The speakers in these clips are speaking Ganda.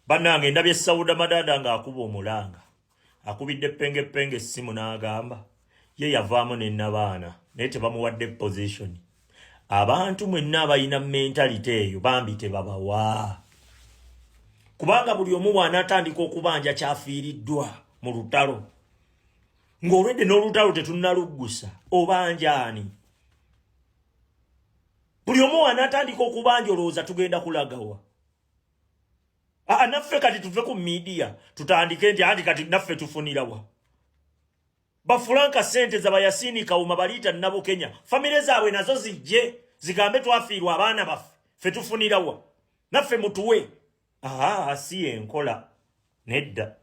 Bannange, ndabye Sauda Madada ng'akuba omulanga, akubidde Penge Penge essimu n'agamba ye yavaamu ne nabaana naye tebamuwadde position. Abantu mwenna abalina mentality eyo, bambi tebabawa, kubanga buli omu bw'anaatandika okubanja kyafiiriddwa mu lutalo, ng'olwedde n'olutalo tetunnaluggusa, obanjaani? Buli omu wanaatandika okubanja, olowooza tugenda kulagawa? Aa, naffe kati tuve ku media tutandike nti anti kati naffe tufunirawa bafulanka sente za bayasini Kawuma, baliita Nabukenya, famire zaabwe nazo zijje zigambe twafiirwa abaana baffe, ffe tufunirawa? Naffe mutuwe. Aa, si enkola, nedda.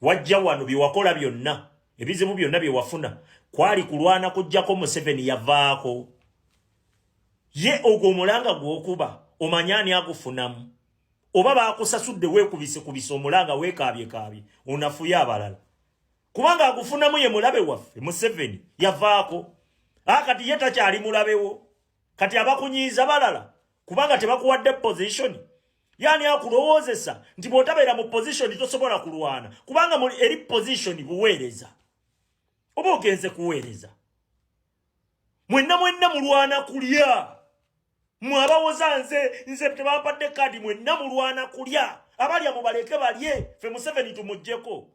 Wajja wano byewakola byonna, ebizibu byonna bye wafuna kwali kulwana kujjako Museveni. Yavaako ye. Ogwo omulanga gw'okuba omanye ani agufunamu, oba bakusasudde weekubise kubisa omulanga, weekaabyekaabye onafuye abalala, kubanga agufunamu ye mulabe waffe Museveni. Yavaako akati ye takyali mulabewo. Kati abakunyiiza balala, kubanga tebakuwadde position. Yani akulowoozesa nti bw'otabeera mu position tosobola kulwana? Kubanga muli eri position buweereza, oba ogenze kuweereza. Mwenna mwenna mulwana kulya. Mwe abawoza nze tebampadde kaadi, mwenna mulwana kulya. Abalya mubaleke balye, ffe Museveni tumuggyeko.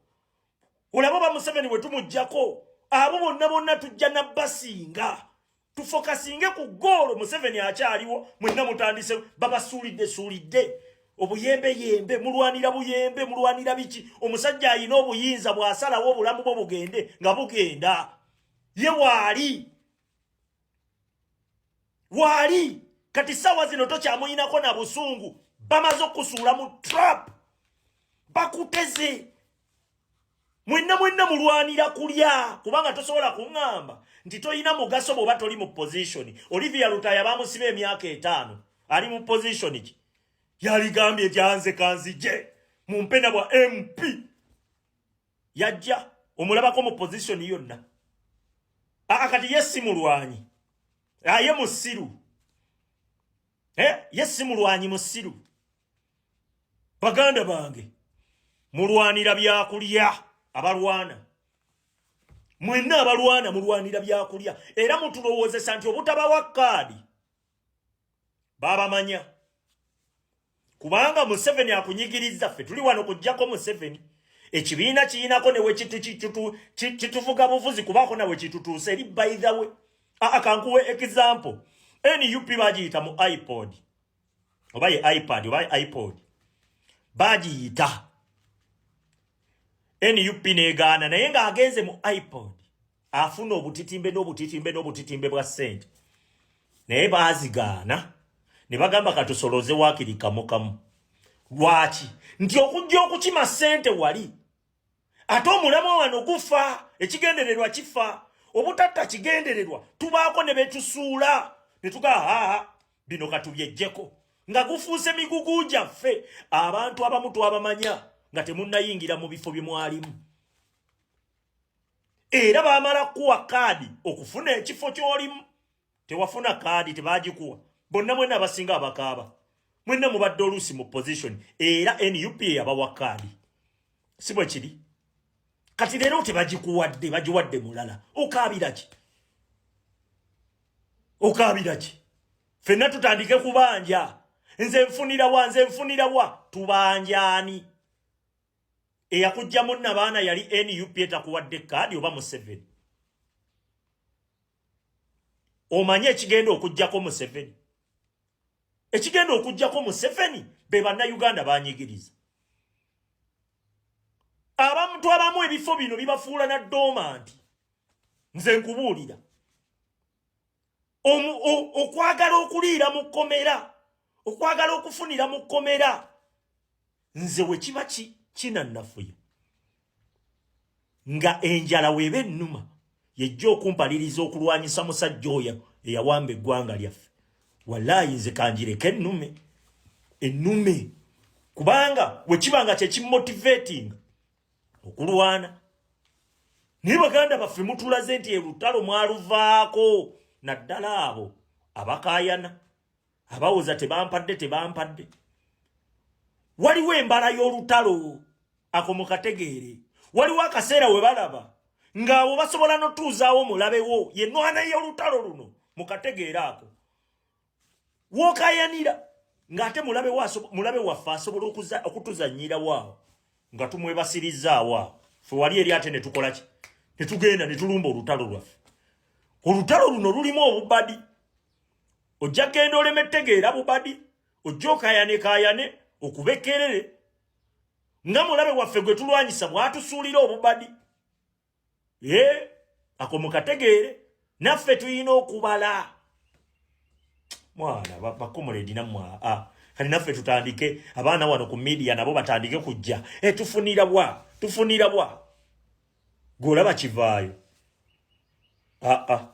Olaba oba Museveni bwe tumuggyako, abo bonna bonna tujja nabbasinga. Tufokasinge ku goal. Museveni akyaliwo, mwenna mutandise babasuulidde suulidde obuyembeyembe, mulwanira buyembe, mulwanira biki? Omusajja alina obuyinza, bw'asalawo obulamu bwo bugende nga bugenda. Ye waali waali kati sawa zino tokyamuyinako na busungu. Bamaze okusuula mu trap, bakuteze. Mwenna mwenna mulwanira kulya, kubanga tosobola kuŋŋamba nti toyina mugaso bw'oba toli mu position. Olivia Lutaya bamusiba emyaka 5, ali mu position ki? Yaligambye nti anze kanzije mumpena bwa MP, yajja omulabako mu position yonna. Aa, kati ye si mulwanyi, aye musiru. Eh, ye si mulwanyi, musiru. Baganda bange, mulwanira byakulya. Abalwana mwenna, abalwana mulwanira byakulya, era mutulowoozesa nti obutabawa kaadi babamanya kubanga Museveni akunyigiriza. Ffe tuli wano kujjako Museveni. Ekibiina kiyinako newe kituvuga buvuzi, kubaako nawe kitutuuse eri. By the way, aa, kankuwe example. NUP bagiyita mu iPod, oba ye iPad oba iPod, bagiyita NUP negaana, naye ng'agenze mu iPod afuna obutitimbe n'obutitimbe n'obutitimbe bwa ssente, naye baazigaana ne bagamba katusoloze waakiri kamu kamu. Lwaki? Nti okujja okukima ssente wali, ate omulamwa wano gufa, ekigendererwa kifa. Obutatta kigendererwa, tubaako ne betusuula ne tugaa aa, bino katubyejjeko, nga gufuuse migugu gyaffe. Abantu abamu twabamanya nga temunnayingira mu bifo bye mwalimu, era bamala kuwa kaadi okufuna ekifo ky'olimu. Tewafuna kaadi, tebagikuwa. Bonna mwenna abasinga abakaaba, mwenna mubadde oluusi mu position, era NUP yabawa kaadi, si bwe kiri? Kati leero tebagikuwadde, bagiwadde mulala, okaabira ki? Okaabira ki? Ffenna tutandike kubanja, nze nfunirawa, nze nfunirawa? Tubanjaani? Eyakugjamu nabaana yali NUP etakuwadde kaadi oba Museveni? Omanye ekigenda okugjako Museveni? Ekigenda okugjako Museveni be Bannayuganda banyigiriza. Abantu abamu ebifo bino bibafuula na dormant. Nze nkubuulira, okwagala okuliira mu kkomera, okwagala okufunira mu kkomera, nze we kiba kinannafuya nga enjala weeba ennuma, yejja okumpaliriza okulwanyisa musajja oyo eyawamba eggwanga lyaffe. Walaayi, nze kanjireke ennume ennume, kubanga we kiba nga kyekimotivating okulwana. Naye baganda baffe, mutulaze nti erutalo mwaluvaako, naddala abo abakaayana, abawoza tebampadde, tebampadde. Waliwo embala y'olutalo, ako mukategeere. Waliwo akaseera we balaba ng'abo basobola n'otuuzaawo mulabewo yenwana y'olutalo luno, mukategeere ako. Wookayanira ng'ate mulabe waffe asobola okutuzannyirawo awo nga tumwebasirizaawo awo, fe wali eri ate ne tukola ki? Ne tugenda ne tulumba olutalo lwaffe. Olutalo luno lulimu obubadi, ojja genda oleme tegeera bubadi, ojja okayanekayane okubekerere nga mulabe waffe gwe tulwanyisa bw'atusuulira obubadi. Ye ako mukategeere, naffe tulina okubala mwana bakomuledi nammwe. Aa, kati naffe tutandike abaana wano ku media nabo batandike kujja e, tufunira bwa, tufunira bwa, gwolaba kivaayo. Aa,